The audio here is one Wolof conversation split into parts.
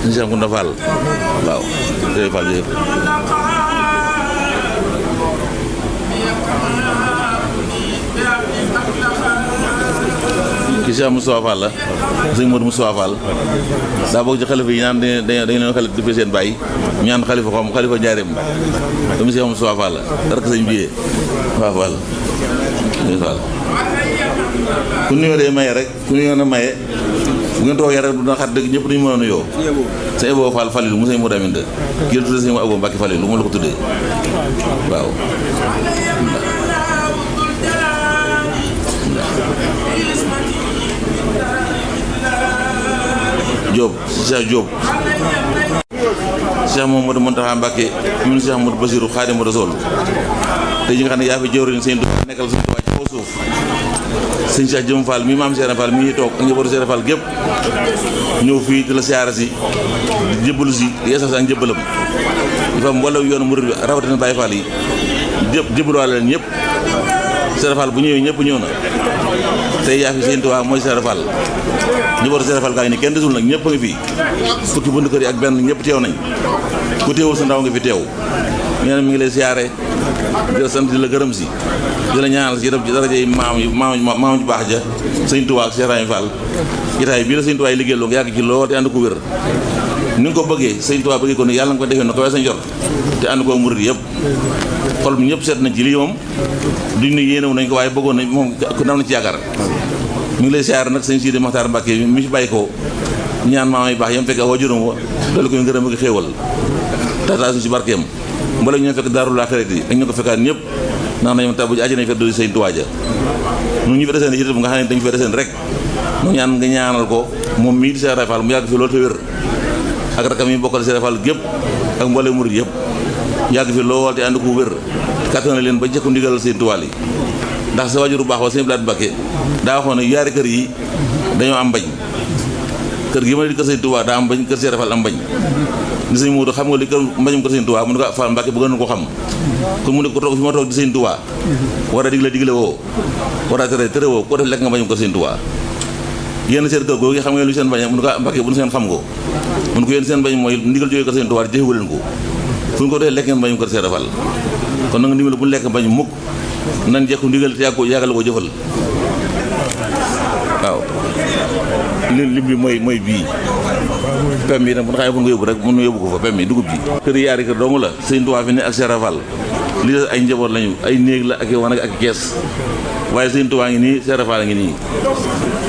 sëñ Cheikh Ngounda Fall waaw Cheikh Fall yëpp ki Cheikh Moustapha Fall la sëñ Modou Moustapha Fall daa bokk ci xalifa yi ñaan dañ leen xalifa di seen bàyyi ñaan xalifa xom xalifa njaareem doomu Cheikh Moustapha Fall la rek sëñ biyee waaw Fall Fall ku nuyoo dee maye rek ku nuyoo na maye bu ngeen toogee rek du na xat dëgg ñëpp duñu mën a nuyoo sëñ Abo Fall Fallilu mu sëñ Modou Aminta kii la tuddee sëñ Abo Mbacke Fallilu lu mu la ko tuddee waaw Diop Cheikh Diop Cheikh Mamadou Mountakha Mbacké ñun Cheikh Mamadou Bassirou Khadimou Rassoul tey ji nga xam ne yaa fi jëwriñ sëñ du nekkal suñu waa ci kaw suuf sëñ Cheikh Jëm Fall mi maam Cheikh Fall mi toog ak njabootu Cheikh Fall gépp ñëw fii di la siyaara si di jébbalu si di yeesal si ak njébbalam dafa am wala yoonu murid bi rawatina Baye Fall yi jébbaluwaale leen ñëpp Cheikh Fall bu ñëwee ñëpp ñëw na tey yaa fi sëñ Tuubaa mooy Cheikh Fall njabootu Cheikh Fall gaa ngi ni kenn desul nag ñëpp a ngi fii fukki bunt kër yi ak benn ñëpp teew nañ ku teewul sa ndaw nga fi teew nee na mi ngi lay siyaare di la sant di la gërëm si di la ñaanal si itam ci daraja yi maam ju baax ja sëñ Tuubaa ak Cheikh Rahim Fall jotaay bii la sëñ Tuubaa yi liggéeyloo nga yàgg ci lool te ànd ko wér ni nga ko bëggee sëñ Tuubaa bëggee ko ni yàlla nga ko defee na ko waaye sa njor te ànd ko murid yëpp xol bi ñëpp seet nañ ci lii moom duñ ne yéenewu nañ ko waaye bëggoon nañ moom ku nam na ci yaakaar mi ngi lay siyaare nag sëñ Sidi Maxtaar Mbàkke mi fi bàyyi ko ñaan maam yi baax yam fekk waa juróom wa loolu koy ngërëm ak xéewal tata suñu si barkeem mbala ñoo fekk daarul aaxirat yi ak ñu ko fekkaat ñëpp ndax nañu tabu ji àjjana fekk doon sëñ Tuubaa ja ñun ñu fi deseen itam nga xam ne dañu fi deseen rek mu ñaan nga ñaanal ko moom mii di Cheikh Ibra Fall mu yàgg fi loolu te wér ak rakam yi bokkal Cheikh Ibra Fall gépp ak mboolem murid yëpp yàgg fi lool te ànd ko wér kàttan leen ba jekku ndigal sëñ Tuubaa yi ndax sa wajuru baax wa sëñ Blaat Mbàkke daa waxoon ne yaari kër yi dañoo am mbañ kër gi ma ne di kër sëñ Tuubaa daa am mbañ kër Cheikh Ibra Fall am mbañ ni sëñ Moodu xam nga li kër mbañum kër sëñ Tuubaa mu ne ko Fall Mbàkke bëgg na ko xam kon mu ne ko toog fi ma toog di sëñ Tuubaa war a digle woo war a tere woo ko def lekk nga mbañum kër sëñ Tuubaa yéen seen kër googu xam ngeen lu seen mbañ mu ne ko Mbàkke bu nu seen xam ko mu ne ko yéen seen mbañ mooy ndigal jógee kër sëñ Tuubaa jëfewu leen ko fu ñu ko defee lekk ngeen mbañum kër Cheikh Ibra Fall kon nag ndigal bu ñu lekk mbañ mukk nan jekku ndigal te yàggal ko jëfal waaw lim bi mooy bii pem yi nag bu nga xam ne bu nga yóbbu rek mën na yóbbu ko fa pem yi dugub ji kër yaari kër dong la sëñ Tuubaa fi ne ak Cheikh Ibra Fall li des ay njaboot lañu ay néeg la ak wanag ak kees waaye sëñ Tuubaa ngi nii Cheikh Ibra Fall ngi nii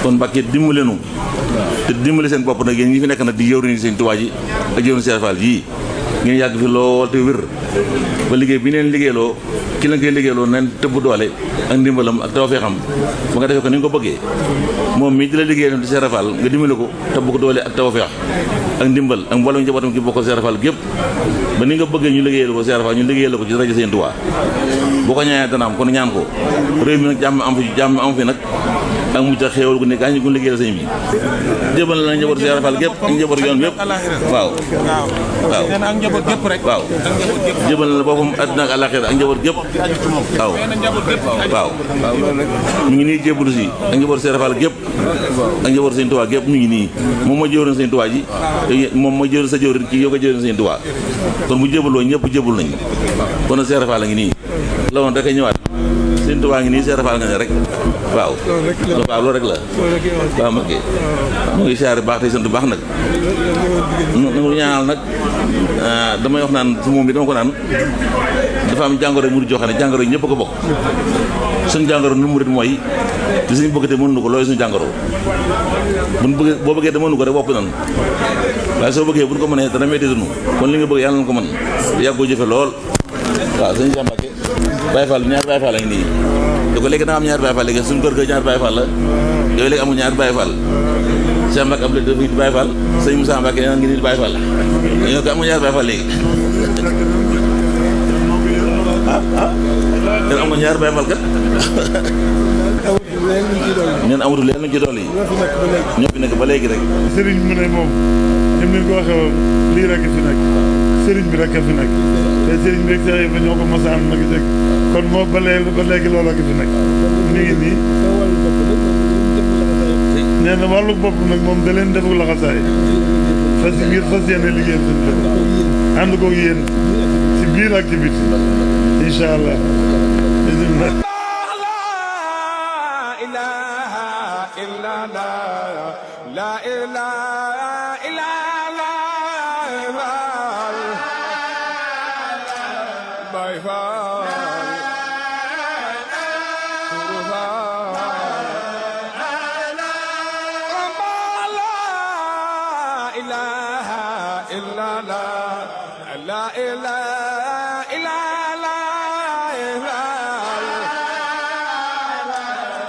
kon Mbàkke dimbali nu te dimbali seen bopp nag yéen ñi fi nekk nag di jëwriñu sëñ Tuubaa ji ak jëwriñu Cheikh Ibra Fall yii ngeen yàgg fi lool te wér ba liggéey bi neen liggéeyloo ki la koy liggéeyloo nañ tëbb doole ak ndimbalam ak tawfeexam ba nga defee ko ni nga ko bëggee moom mii di la liggéey di Cheikh Ibra Fall nga dimbali ko tëbb ko doole ak tawfeex ak ndimbal ak mboolem njabootam ki bokkal Cheikh Ibra Fall gépp ba ni nga bëggee ñu liggéeyal ko Cheikh Ibra Fall ñu liggéeyal ko ci rajo Sëñ Tuubaa boo ko ñaanee dana am kon ñaan ko réew mi nag jàmm am fi nag ak mucc ak xéewal gu ne gaa ñu ko liggéeyal sëñ bi jébal na njabootu Cheikh Ibra Fall gépp ak njabootu yoon bépp waaw ak njaboot gépp rek waaw jébal na boppam àddina ak àllaaxira ak njaboot gépp waaw ñu ngi nii jébbalu si ak njabootu Cheikh Ibra Fall gépp ak njabootu Sëñ Tuubaa gépp ñu ngi nii moom mooy jëwriñ Sëñ Tuubaa ji moom mooy jëwriñ sa jëwriñ ci yow ko jëwriñ Sëñ Tuubaa kon bu jébbaloo ñëpp jébbal nañ kon nag Cheikh Ibra Fall a ngi nii la woon rek a ñëwaat Sëñ Tuubaa ngi nii Cheikh Ibra Fall nga ne rek waaw loolu rek la waaw ma kii mu ngi siyaare baax tey sant baax nag nangu ñaanal nag damay wax naan su moom bi dama ko naan dafa am jàngoro murid joo xam ne jàngoro yi ñëpp ko bokk suñu jàngoro nu murid mooy li suñu bëgg te mënuñu ko loolu suñu jàngoro buñ bëggee boo bëggee te mënu ko rek wopp nan waaye soo bëggee buñ ko mënee dana metti dunu kon li nga bëgg yàlla na ko mën yàggoo jëfe lool waaw sëñ Cheikh Mbacke Baye Fall ñaari Baye Fall la ngi nii da ko léegi da nga am ñaari Baye Fall léegi suñu kër ga ñaari Baye Fall la yooyu léegi amul ñaari Baye Fall Cheikh Mbacke am la def di Baye Fall sëñ Moussa Mbacke neen ngi nii di Baye Fall ñoo ko amul ñaari Baye Fall léegi leen am nga ñaari Baye Fall kat ñeen amatul leen luñ ci dolli yi ñoo fi nekk ba léegi rek sëriñ mu ne moom ñoom leen ko waxee woon lii rek fi nekk sëriñ bi rek fi nekk te sëriñ bi rek sa ba ñoo ko mos a am nag kon moo ba léegi looloo ki fi nekk mi ngi nii nee na wàllu bopp nag moom da leen defu laxasaay fas yéene liggéeyal seen bopp ànd ko yéen ci biir ak ci biti incha allah bismillah la ilaha illallah Baay Faal la ilaha illallah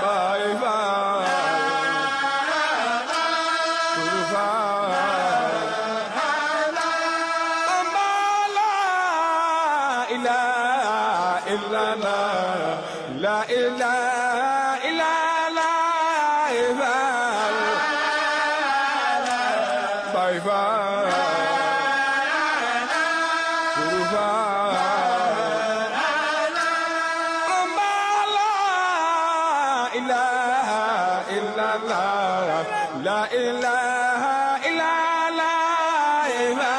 Baay Faal la ilaha illallah Baay Faal la ilaha illallah